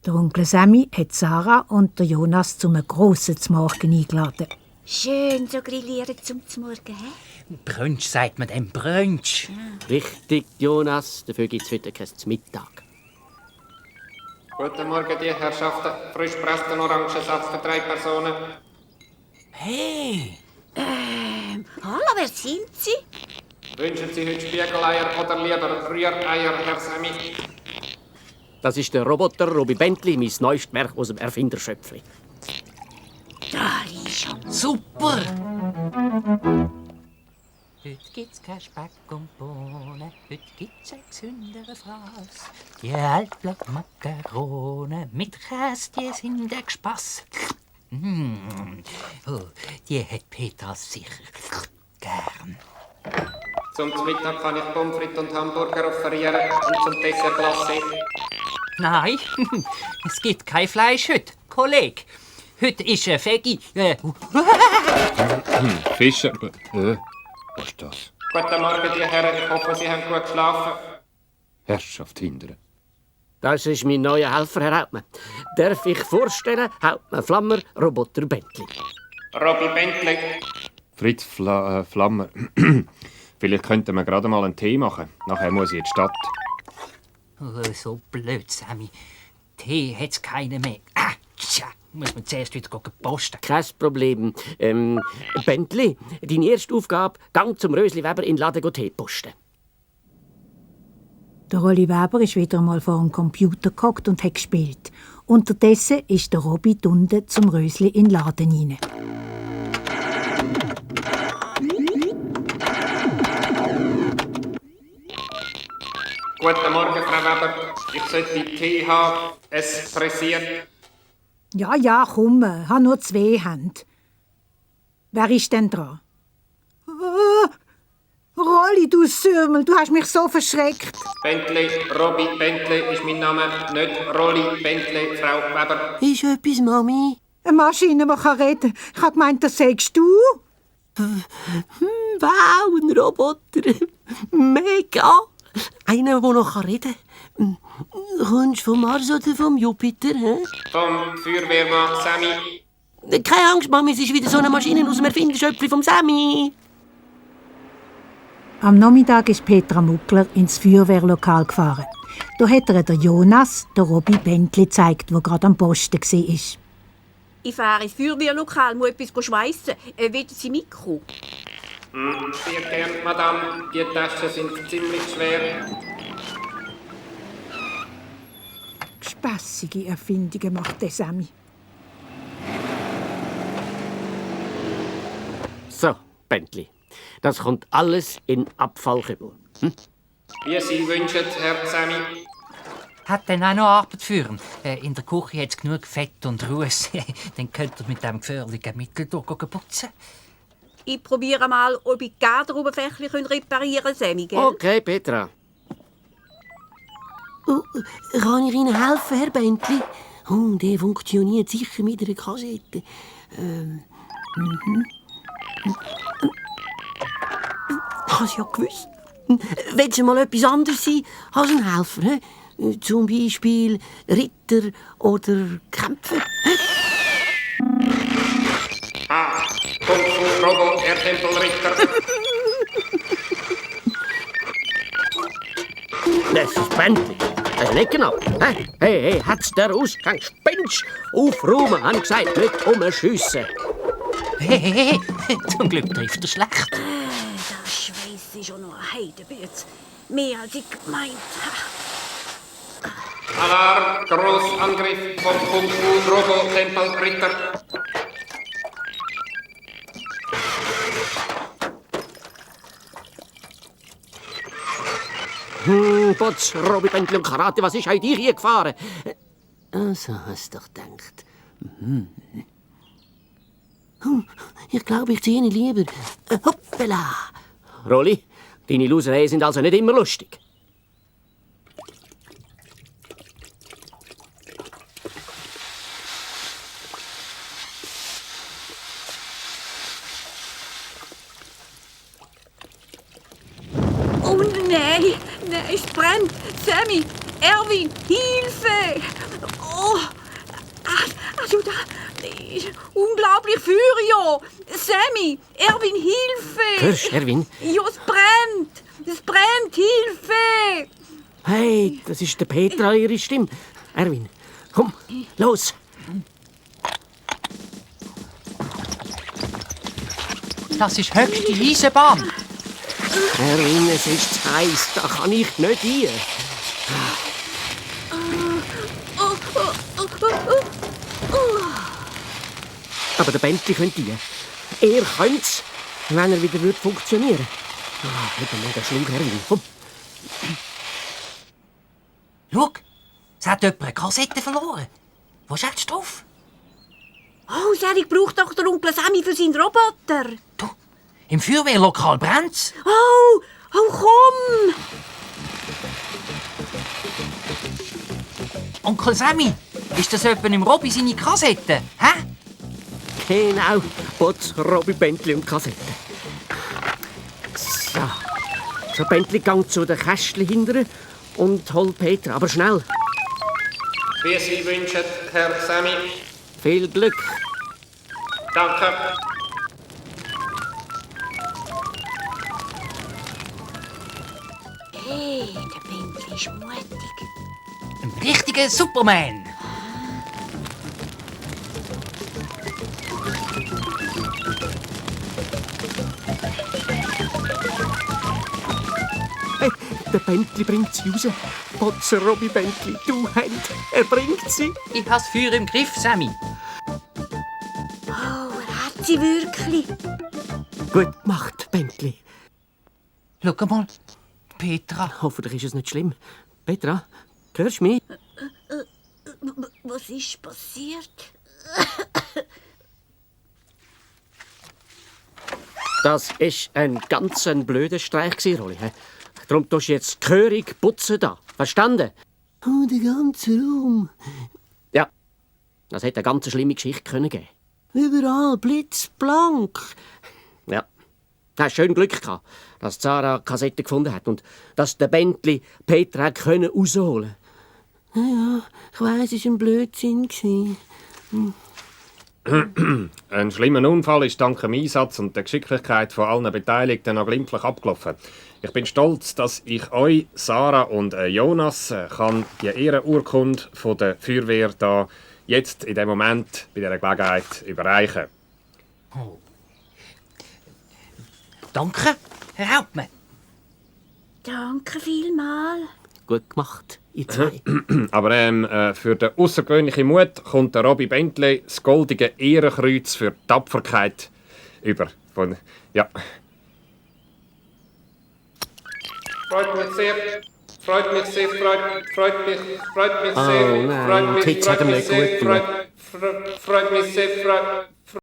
Der Onkel Sammy hat Sarah und der Jonas zum grossen Morgen eingeladen. Schön so grillieren zum Morgen, hä? Brunch sagt man dem, Brunch. Ja. Richtig, Jonas. Dafür gibt es heute kein Mittag. Guten Morgen, die Herrschaften. Frisch pressten Orangensatz für 3 Personen. Hey! Hallo, wer sind Sie? Wünschen Sie heute Spiegeleier oder lieber Rühreier, Herr Sammy? Das ist der Roboter Robi Bentley, mein neuestes Werk aus dem Erfinderschöpfli. Da ist schon. Super! Heute gibt's kein Speck und Bohnen, heute gibt's ein gesündere Fraß. Die Altblattmakarone mit Käse, die sind ein Spass. Oh, die hat Petra sicher gern. Zum Mittag kann ich Pommes frites und Hamburger offerieren und zum Dessert Glacé. Nein, es gibt kein Fleisch heute, Kollege. Heute ist ein Veggie. Fischer. Was ist das? Guten Morgen, die Herren. Ich hoffe, Sie haben gut geschlafen. Herrschaft hindern. Das ist mein neuer Helfer, Herr Hauptmann. Darf ich vorstellen, Hauptmann Flammer, Roboter Bentley. Robi Bentley. Fritz Flammer. Vielleicht könnten wir gerade mal einen Tee machen. Nachher muss ich in die Stadt. Oh, so blöd, Sammy. Tee hat's keine mehr. Tja, muss man zuerst wieder posten. Kein Problem. Bentley, deine erste Aufgabe, gang zum Rösli Weber in den Laden Tee posten. Der Rolli Weber ist wieder einmal vor dem Computer gehockt und hat gespielt. Unterdessen ist der Robby unten zum Rösli in den Laden rein. Guten Morgen, Frau Weber. Ich sollte Tee haben. Es pressiert. Ja, komm, habe nur 2 Hände. Wer ist denn dran? Rolli, du Sürmel, du hast mich so verschreckt. Bentley, Robi Bentley ist mein Name, nicht Rolli Bentley, Frau Weber. Ist etwas, Mami? Eine Maschine, die reden kann. Ich habe gemeint, das sagst du. Wow, ein Roboter. Mega. Einer, der noch reden kann. Kommst du vom Mars oder vom Jupiter? He? Vom Feuerwehrmann Sammy. Keine Angst, Mami, es ist wieder so eine Maschine aus dem Erfinderschöpfli vom Sammy. Am Nachmittag ist Petra Muckler ins Feuerwehrlokal gefahren. Da hat er der Jonas, der Robi Bentley, gezeigt, der gerade am Posten war. Ich fahre ins Feuerwehrlokal, muss etwas schweissen. Wollen Sie mitkommen? Sehr gern, Madame. Die Taschen sind ziemlich schwer. Spassige Erfindungen macht der Sammy. So, Bentley. Das kommt alles in Abfallkübel. Wie Sie wünschen, Herr Sammy. Hat denn auch noch Arbeit führen? In der Küche hat's genug Fett und Ruß. Dann könnt ihr mit dem gefährlichen Mittel putzen. Ich probiere mal, ob ich die Garderobefächli reparieren kann, Sammy, gell? Okay, Petra. Kann ich Ihnen helfen, Herr Bentley? Der funktioniert sicher mit einer Kassette. Ich habe es ja gewusst. Willst du mal etwas anderes sein als ein Helfer? He? Zum Beispiel Ritter oder Kämpfer? Kung Fu Robo, Herr Tempelritter. Das ist Bentley. Nicht genau. Hey, hat's der Ausgang spinnst? Aufräumen, habe ich gesagt, nicht umschiessen. Hey, zum Glück trifft er schlecht. Der Schweiß ist schon noch ein Heidebütz. Mehr als ich gemeint habe. Alarm, Großangriff vom Kung Fu Robo Tempelritter. Potz, Robi Bentley und Karate, was ist heute hier gefahren? So hast du doch gedacht. Ich glaube, ich ziehe ihn lieber. Hoppala! Rolli, deine Losereien sind also nicht immer lustig. Oh nein, es brennt. Sammy, Erwin, Hilfe! Oh, also da ist unglaublich Feuer, ja. Sammy, Erwin, Hilfe! Hörst du, Erwin? Ja, es brennt! Es brennt, Hilfe! Hey, das ist der Petra, ihre Stimme. Erwin, komm, los. Das ist höchste Eisenbahn. Erwin, es ist zu heiß, da kann ich nicht rein. Aber der Bentley könnte rein. Er könnte es, wenn er wieder funktionieren würde. Eben mal den Schlauch, Erwin, komm. Schau, es hat jemand eine Kassette verloren. Wo ist jetzt drauf? Oh, Selig braucht doch der Onkel Sammy für seinen Roboter. Du, im Feuerwehrlokal brennt's. Oh, komm! Onkel Sammy, ist das jemand im Robby seine Kassette? Hä? Genau, Botz, Robby, Bentley und Kassette. So, Bentley geht zu den Kästchen hinterher und holt Petra, aber schnell. Wie Sie wünschen, Herr Sammy. Viel Glück. Danke. Hey, der Bentley ist mutig. Ein richtiger Superman. Hey, der Bentley bringt sie raus. Botzer, Robby, Bentley, du Hand, er bringt sie. Ich has Feuer im Griff, Sammy. Oh, er hat sie wirklich. Gut gemacht, Bentley. Schau mal, Petra. Hoffentlich ist es nicht schlimm. Petra, hörst du mich? Was ist passiert? Das ist ein ganz blöder Streich gewesen, Rolli. Darum tust du jetzt gehörig putzen da. Verstanden? Oh, der ganze Raum. Ja, das hätte eine ganz schlimme Geschichte können geben. Überall blitzblank. Ja, du hast schön Glück gehabt, dass Sarah die Kassette gefunden hat und dass der Bentley Petra können rausholen. Ja, ich weiss, es war ein Blödsinn. Ein schlimmer Unfall ist dank dem Einsatz und der Geschicklichkeit von allen Beteiligten noch glimpflich abgelaufen. Ich bin stolz, dass ich euch, Sarah und Jonas, kann die Ehrenurkunde von der Feuerwehr da jetzt in dem Moment bei dieser Gelegenheit überreichen. Oh. Danke, Herr Hauptmann. Danke vielmals. Gut gemacht, ihr zwei. Aber für den außergewöhnlichen Mut kommt der Robby Bentley das goldige Ehrenkreuz für Tapferkeit über. Ja. Freut mich sehr. Freut mich sehr. Freut mich sehr. Oh nein, die Kids haben nicht gut gemacht. Freut mich sehr.